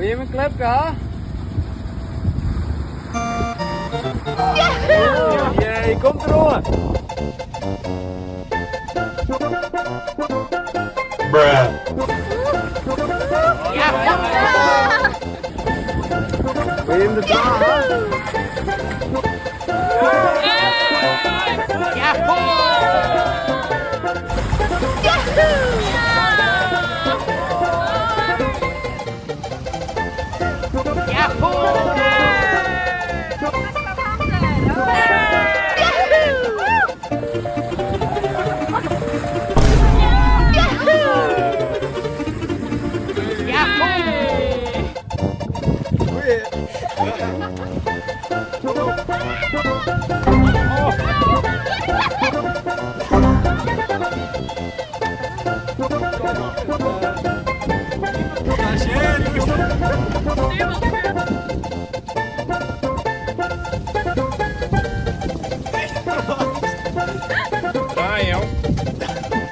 Wol jim in klepke ha? Jee, komt deroan! Bruh. Wol jim der twa ha?